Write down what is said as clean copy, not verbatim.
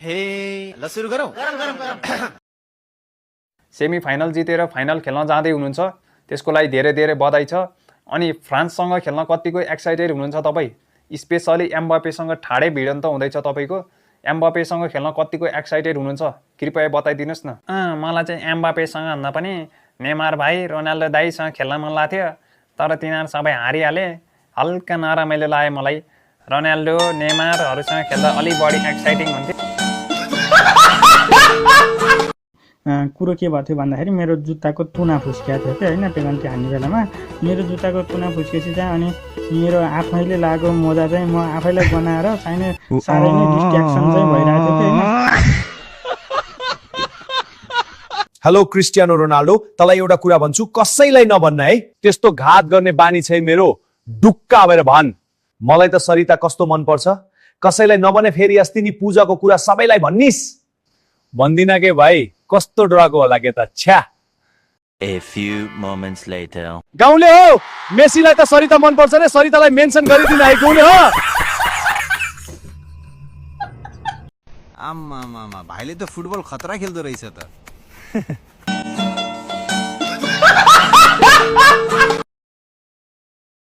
हे ल सुरु गरौँ। सेमी फाइनल जितेर फाइनल खेल्न जाँदै हुनुहुन्छ, त्यसको लागि धेरै धेरै बधाई छ। अनि फ्रान्ससँग खेल्न कतिको एक्साइटेड हुनुहुन्छ तपाईँ? स्पेसली एम्बापेसँग ठाडै भिडन्त हुँदैछ तपाईँको। एम्बापेसँग खेल्न कतिको एक्साइटेड हुनुहुन्छ कृपया बताइदिनुहोस् न। मलाई चाहिँ एम्बापेसँग भन्दा पनि नेमार भाइ रोनाल्डो दाईसँग खेल्न मन लाग्थ्यो, तर तिनीहरू सबै हारिहाले। हल्का नरमाइलो लाग्यो मलाई। रोनाल्डो नेमारहरूसँग खेल्दा अलिक बढी एक्साइटिङ हुन्थ्यो। कुरो के भएको थियो भन्दाखेरि मेरो जुत्ताको तुना फुस्किएको थियो क्या होइन, पेनल्टी हान्ने बेलामा मेरो जुत्ताको तुना फुस्केपछि चाहिँ अनि मेरो आफैले लागेको मोजा चाहिँ म आफैलाई बनाएर चाहिने साह्रै नै डिस्ट्र्याक्सन चाहिँ भइरहेको थियो कि होइन। हेलो क्रिस्टियानो रोनाल्डो, तँलाई एउटा कुरा भन्छु, कसैलाई नभन्न है। त्यस्तो घात गर्ने बानी छै मेरो, डुक्का भएर भन्। मलाई त सरिता कस्तो मन पर्छ, कसैलाई नभने फेरि अस्ति नि पूजाको कुरा सबैलाई भन्निस्। भन्दिन के भाइ, कस्तो डराको होला के त छ्या। A few moments later. गाउँले हो, मेसीलाई त सरिता मन पर्छ रे, सरितालाई मेन्सन गरिदिन है गाउँले हो। आम्मामामा, भाइले त फुटबल खतरा खेल्दो रहेछ त।